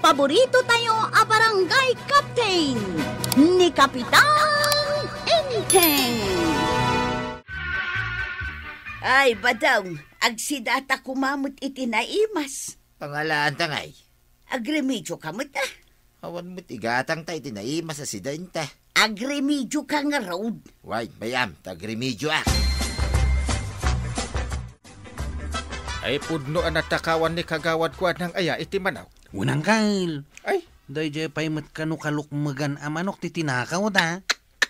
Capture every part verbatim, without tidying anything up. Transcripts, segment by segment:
Paborito tayo a barangay captain, ni Kapitan Enteng. Ay, Badong, agsidata koma met iti naimas. Pangalaanta ngay? Agremedioka met, a. Awan met igatangta iti naimas a sidaenta. Agremedioka ngarud. Way, bay-am, ta agremedioak. Ay, pudno a natakawan ni Kagawad Kuanang aya iti manok? Wen, Angkel. Ay. Daydiay pay met kano kalukmegan a manok ti tinakawda.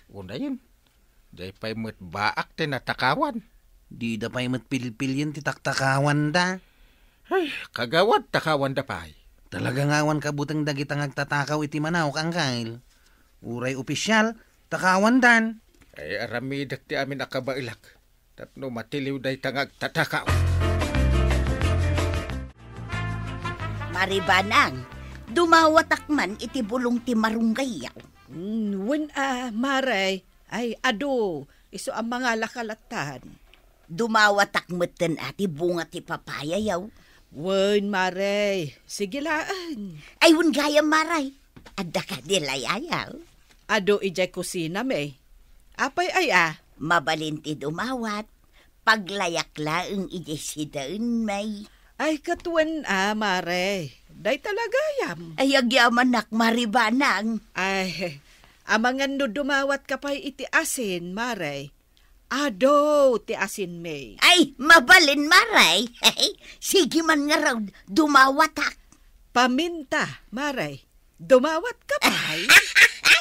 Unayen. Diay pay met baak ti natakawan. Dida pay met pilpilien ti taktakawanda. Ay, Kagawad, takawanda pay. Talaga nga awan kabuteng dagita nga agtatakaw iti manok, Angkel. Uray opisial, takawandan. Ay, aramidek ti amin a kabaelak tapno matiliw dayta nga agtatakaw. Maribanang, dumawatak man iti bulong ti marunggayyaw. Mm, wen a, Mare. Ay, adu, isu a mangala ka lattan. Dumawatak metten a ti bunga ti papayayaw. Wen, Mare. Sige laeng. Ay, wen gayam, Mare. Adda kadi layayaw? Adu idiay kusinami. Apay aya? Mabalin ti dumawat. Paglayak laeng idiay sidaenmi. Ay, ket wen a, Mare. Dayta la gayam. Ay, agyamanak, Maribanang. Ay, amangan no dumawatka pay iti asin, Mare. Adu ti asinmi. Ay, mabalin, Mare. Sige man ngarud, dumawatak. Paminta, Mare. Dumawatka pay?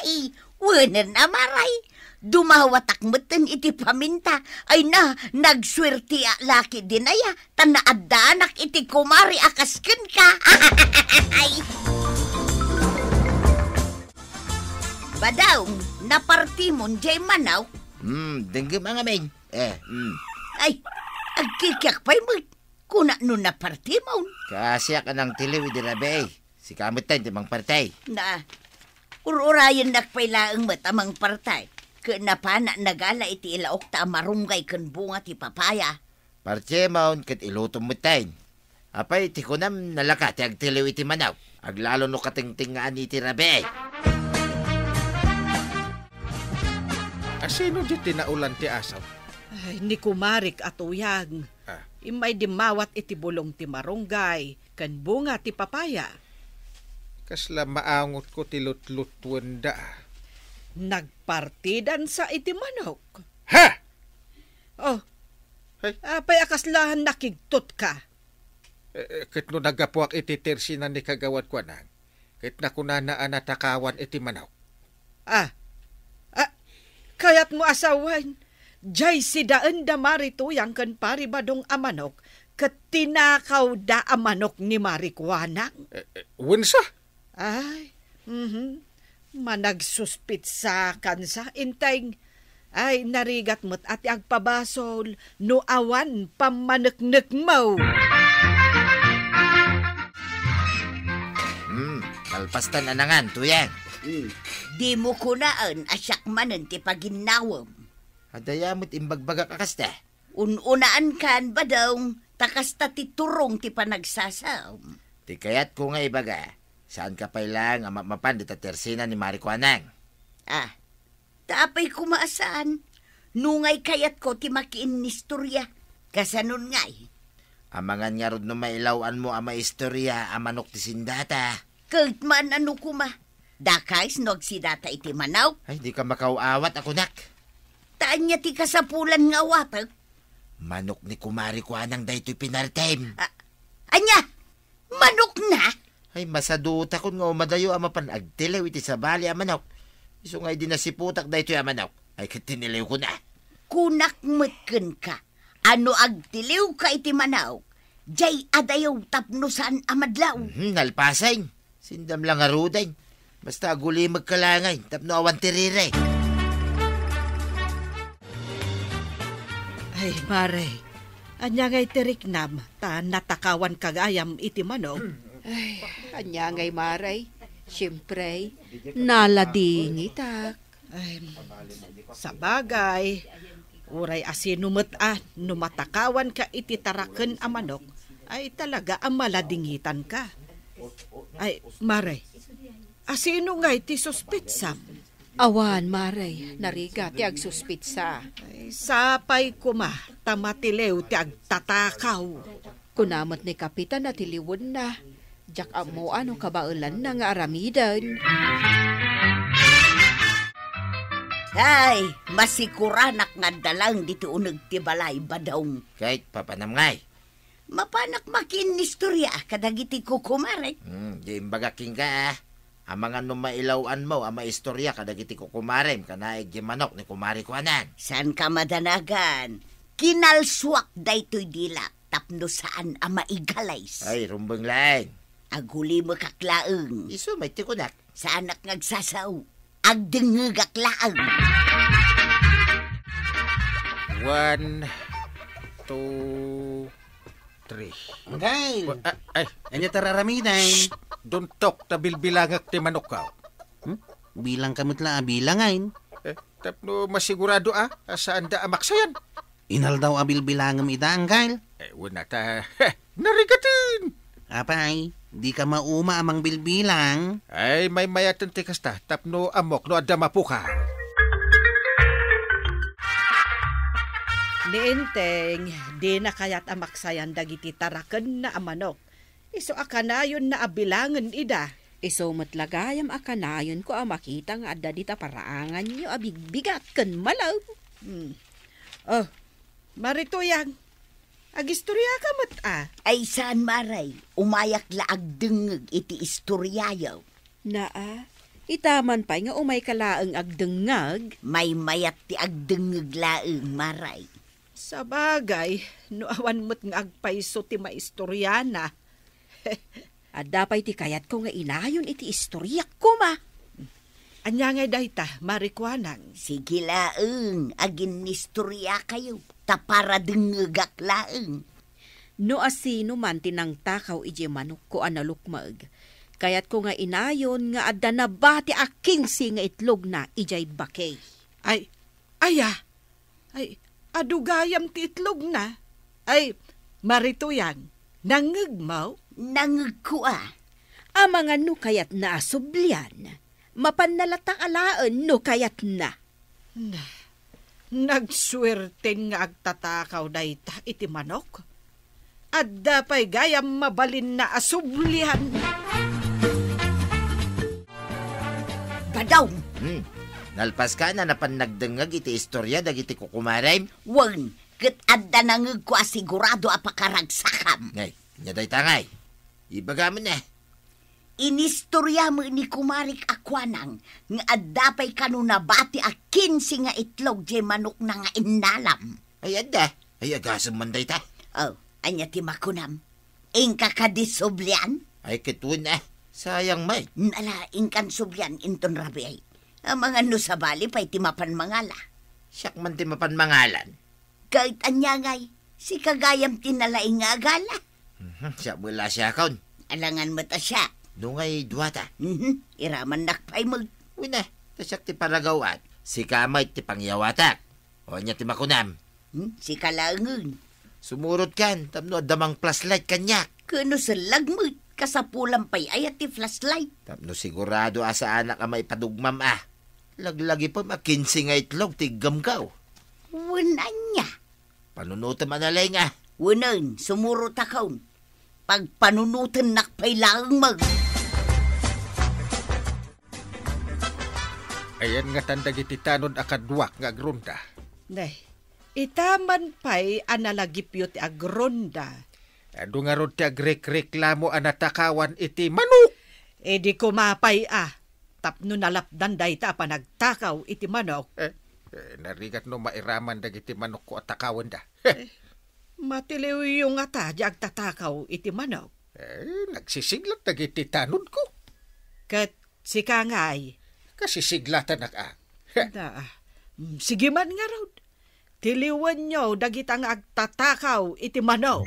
Ay, wenen a, Mare. Dumawatak metten iti paminta. Ay na, nagsuerteak la ketdin aya, ta naaddaanak iti kumare a kas kenka. Ay. Badong, napartimon diay manok? Hmm, denggem a ngamin. Eh, hmm. Ay, agkikiak pay met. Kuna no napartimon? Kaasiak a nangtiliw idi rabii. Sika metten ti mangparti. Na, ur-urayennak pay laeng met a mangparti, ket napanak nagala iti ilaokta a marunggay ken bunga ti papaya. Partimon ket ilutom metten. Apay ti kunam, nalaka ti agtiliw iti manok? Aglalo no katengtengngaan iti rabii. Asino di tinaolan ti asaw? Ay, ni kumarik a tuyang. Ah. Immay dimmawat iti bulong ti marunggay ken bunga ti papaya. Kasla maangotko ti lutlutuenda. Nagpartidansa iti manok. Ha? Oh. Hay. Apay a kasla nakigtotka? Eh, eh, ket no naggapuak iti tersinan ni Kagawad Kuanang, ket nakunana a natakawan iti manok. Ah, ah, kayatmo a sawen, diay sidaenda Mari Tuyang ken Pari Badong a manok, ket tinakawda a manok ni Mari Kuanang? Eh, eh, wensa? Ay, mhm. Managsuspitsakansa, Enteng. Ay, narigat met a ti agpabasol no awan pammaneknekmo. Hmm, kalpastan a nangan, Tuyang. Hmm, dimo kunaen a siak manen ti paginnawem. Adda met imbagbagak a kasta. Un-unaankan, Badong, ta kasta ti turong ti panagsasam. Ti kayatko nga ibaga, saanka pay laeng a mapmapan dita tersina ni Mari Kuanang. Ah, ta apay koma a saan? Nungay kayatko ti makiinnistoria. Kasanon ngay? Amangan ngarud no mailaw-anmo a maistoria a manok ti sindata. Ket maan a no koma? Dakes no agsidata iti manok? Ay, dika makaw-awat a kunak. Ta ania ti kasapulan nga awatek? Manok ni Kumari Kuanang daytoy pinartem. A-, ania? Manokna? Ay, masadutakon nga umadayo a mapan agtiliw iti sabali a manok. Isu nga idi nasiputak daytoy a manok, ay ket tiniliwkona. Kunak met kenka, a no agtiliwka iti manok, diay adayo tapno saan a madlaw. Mhm, nalpasen. Sindam la ngaruden. Basta agulimekka la ngay tapno awan ti riri. Ay, Mare, ania ngay ti riknam ta natakawanka gayam iti manok? Ay, ania ngay, Mare? Siempre, naladingitak. Ay, sabagay, uray asino met a no matakawanka iti taraken a manok, ay talaga a maladingitanka. Ay, Mare, asino ngay ti suspitsam? Awan, Mare, narigat ti agsuspitsa. Ay, sapay koma ta matiliw ti agtatakaw. Kuna met ni Kapitan a tiliwenna, diak ammo no kabaelanna nga aramiden. Ay, masikuranak nga adda laeng ditoy uneg ti balay, Badong. Ket papanam ngay? Mapanak makiinnistoria kadagiti kukumarek. Hmm, di imbagak kenka, ah. Amangan no mailaw-anmo a maistoria kadagiti kukumarem, kanaig di manok ni Kumare Kuanang. Saanka madanagan? Kinalsuak daytoy dilak tapno saan a maigalis. Ay, rumbeng laeng. Agulimekak laeng. Isu met ti kunak. Saanak nga agsasao. Agdengngegak laeng. One, two, three. Anggail. Wa-, ah, ay. Ania ti aramidem? Shh! Don't talk ta bilbilangak ti manokko. Hmm? Bilangka met la a bilangen. Eh, tapno masigurado a, a saanda a maksayan. Inaldaw a bilbilangem ida, Anggail? Eh, wen a ta, narigaten! Apay, dika mauma a mangbilbilang? Ay, maymayaten ti kasta, tapno ammok no adda mapuka. Ni Enteng, dina kayat a maksayan dagiti tarakenna a manok. Isu a kanayonna a bilangen ida. Isu met la gayam a kanayonko a makita nga adda dita paraanganyo a bigbigat ken malem. Hmm. Oh, Marituyang, agistoriaka met a? Ay, saan, Mare. Umayak la agdengngeg iti istoriayo. Naa, ita man pay nga umayka laeng agdengngeg? Maymayat ti agdengngeg laeng, Mare. Sabagay, no awan met nga agpayso ti maistoriana. Adda pay ti kayatko nga inayon iti istoriak koma. Ania ngay dayta, Mare Kuanang? Sige laeng, aginnistoriakayo, ta paradengngegak laeng. No asino man ti nangtakaw idiay manokko a nalukmeg, kayatko nga inayon nga adda nabati a kinse nga itlogna idiay baki. Ay, aya, Ay, adu gayam ti itlogna. Ay, Marituyang, nangngegmo? Nangngegko a. Amangan no kayatna a sublian. Mapanna latta alaen no kayatna. Na, nagsuerten nga agtatakaw dayta iti manok. Adda pay gayam mabalinna a sublian. Badong! Hmm. Nalpaska a napan nagdengngeg iti istoria dagiti kukumarem? Wen, ket adda nangngegko a sigurado a pakaragsakam. Ngay, ania dayta ngay? Ibagam ne. Inistoriam ni kumarek a kuanang nga adda pay kano nabati a kinse nga itlog diay manokna nga innalam. Ay, adda. Ay, agasem man dayta. Oh, ania ti makunam? Inka kadi sublian? Ay, ket wen a. Sayang met. Ala, inkan sublian inton rabii. Amangan no sabali pay ti mapan mangala. Siak man ti mapan mangalan. Ket ania ngay, sika gayam ti nalaing nga agala. Mhm, siak met la a siakon. Alangan met a siak. No ngay duata. Mhm, iramannak pay met. Wen a, ta siak ti paragaw-at. Sika met ti pangyawatak. O ania ti makunam? Hmm, sika laengen. Sumurotkan, tapno adda mang flashlight kaniak. Ket no sellag met, kasapulan pay aya ti flashlight? Tapno sigurado a saanak a maipadugmam a. Laglagipem a kinse nga itlog ti iggamko. Wen ania? Panunotem a nalaing a. Wenen, sumurotakon. Pagpanunotennak pay laeng met. Ayan ngatan dagiti tanod a kaduak nga agronda. Nay, ita man pay a nalagipyo ti agronda. Adu ngarud ti agrekreklamo a natakawan iti manok. Idi koma pay a, tapno nalapdan dayta a panagtakaw iti manok. Eh, eh, narigat no mairaman dagiti manokko a takawenda. Eh, matiliwyo ngata di agtatakaw iti manok. Eh, nagsisiglat dagiti tanodko. Ket sika ngay? Kasisiglatanak a. Da, mm, sige man ngarud. Tiliwenyo dagita nga agtatakaw iti manok.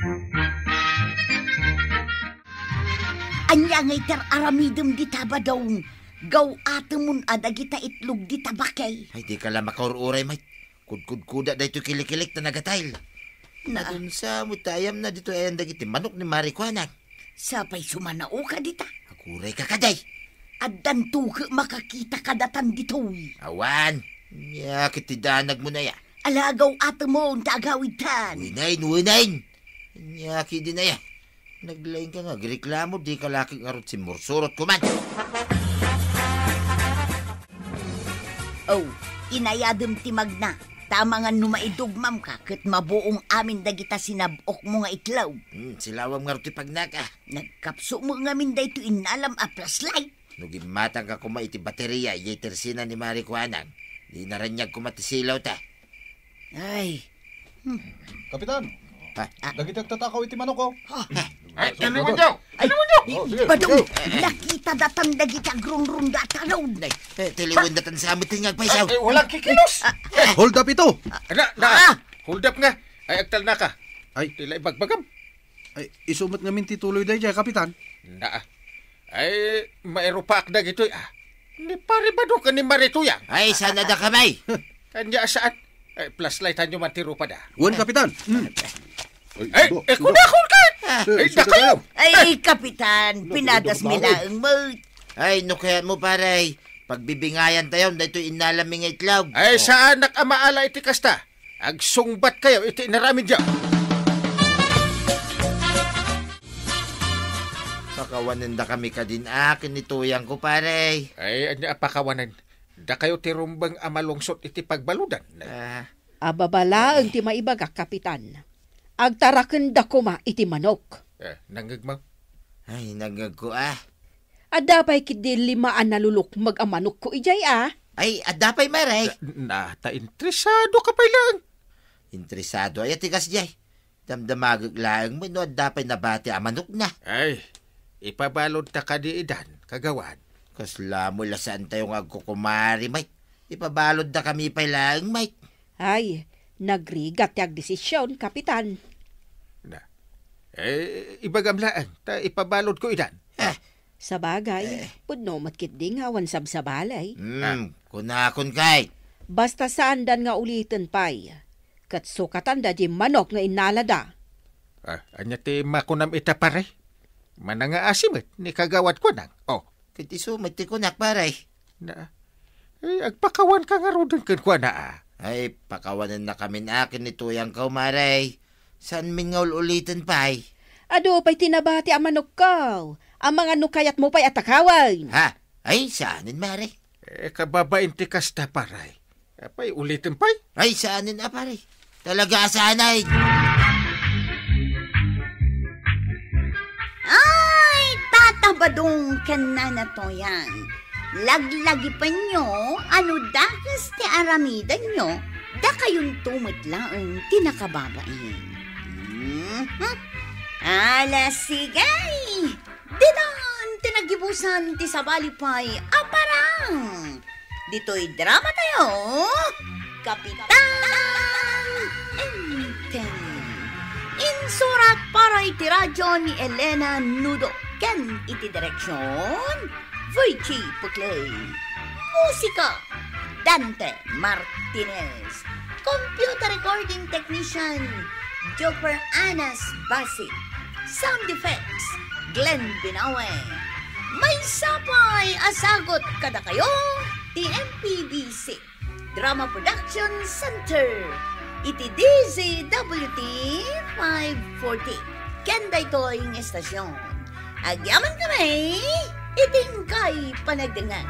Ania ngay ti ar-aramidem dita, Badong? Gaw-atemon a dagita itlog dita baki. Ay, dika la makaur-uray, met. Kudkudkuda daytoy kilikilik ta nagatail. Ah. Nadunsa met ta ayamna ditoy ayan dagiti manok ni Mari Kuanang. Sapay sumanaoka dita. Agurayka kadi. Addanto ket makakitaka datan ditoy. Awan. Ania ket ti danagmon aya? Alagaw atemon ta agawidtan. Unayen, unayen. Ania ketdin aya? Naglaingka nga agreklamo, dika la ket ngarud simmursurot koma. Oh, inayadem ti magna. Ta amangan no maidugmamka ket mabuong amin dagita sinab-okmo nga itlog. Hmm, silawam ngarud ti pagnaka. Nagkapsut met ngamin daytoy innalam a flashlight. No gimmatangka koma iti bateria idiay tersina ni Mari Kuanang, di naraniag koma ti silaw ta. Ay. Hmm. Kapitan, ah, dagiti agtatakaw iti manok, oh. Ah. Ay, taliwanyo! Ay, taliwanyo! Oh, sige, badong, sige. Nakita datan dagiti agrungrung da tarod. Ay, eh, taliwan datan sa amin nga agpaysaw. Ay, walang kikilos! Ah, ah. Hold up ito! Na, na, ah! Hold up nga. Ay, agtalnaka. Ay. Tila ibagbagam. Ay, isu met ngamin ti tuloy daydiay, Kapitan. Naa. Ay, mairupaak dagitoy, ah. Ni Pare Bado ken ni Mari Tuyang. Ay, saan a da kami? Ania saan? Ay, flashlightanyo man ti rupada. Wen, Kapitan. Hmm. Ay, Ay, Bado, eh, Bado. Kunakon ka! Ah. Ay, Eh, dakayo! Ay, Kapitan, Ano, pinadas mi pinagbabawi? Laeng met. Ay, no kayatmo, pare, pagbibingayan tayo, daytoy innalam mi nga itlog. Ay, Oh. saanak a maala iti kasta. Agsungbat kayo iti inaramidyo. Pakawanen da kami kadin akin ni Tuyang ko, pare. Ay, ania a pakawanen? Dakayo ti rumbeng a malungsot iti pagbaludan. Ah. Ababa laeng ti maibagak, Kapitan. Agtaraken da koma iti manok. Eh, nangngegmo? Ay, nangngegko, ah. Adda pay ketdi lima a nalulukmeg a manokko idiay, a? Ay, adda pay, Mare. Na, na, ta interesado ka pay laeng. Interesado aya ti kasdiay. Damdamagek laeng met no adda pay nabati a manokna. Ay, ipabaludta kadi idan, kagawad. Kasla mo la saan tayo nga agkukumari, Mike. Ipabaludda kami pay laeng, Mike. Ay, nagrigat ti agdesisyon, Kapitan. Na. Eh, ibagam laeng, ta ipabaludko idan. Ah. Sabagay, Eh. pudno met ketdi nga awan sabsabali. Hmm, Ah. kunakon kay. Basta saandan nga uliten pay. Ket sukatanda diay manok nga innalada. Ah, ania ti makunam ita, pare? Manangaasi met ni Kagawad Kuanang. Oh. Ket isu met ti kunak, pare. Na, eh, agpakawan ka ngaruden kenkuana, a. Ay, pakawanenna kamin akin ni Tuyang ko, Mare. Saan min nga ul-uliten pay? Adu pay ti nabati a manokko. Amangan no kayatmo pay a takawen. Ha? Ay, saanen, Mare? Eh, kababain ti kasta, pare. Apay, uliten pay? Ay, saanen a, pare. Talaga a saanen. Ay, Tata Badong ken Nana Toyang, laglagipenyo a no dakes ti aramidenyo, dakayonto met laeng ti nakababain. Mhm. Ala, sige! Ditan ti naggibusan ti sabali pay a parang. Ditoy drama tayo, Kapitan Enteng. Insurat para iti radio ni Elena Nudo ken iti direksyon, Virgie Puclay. Musika, Dante Martinez. Computer recording technician, Joper Anas Basit. Sound effects, Glenn Binawe. Maysa pay a sagut kadakayo ti M P B C Drama Production Center iti D Z W T five forty. Ken daytoy nga estasyon, agyaman kami iti inkay panagdengngeg.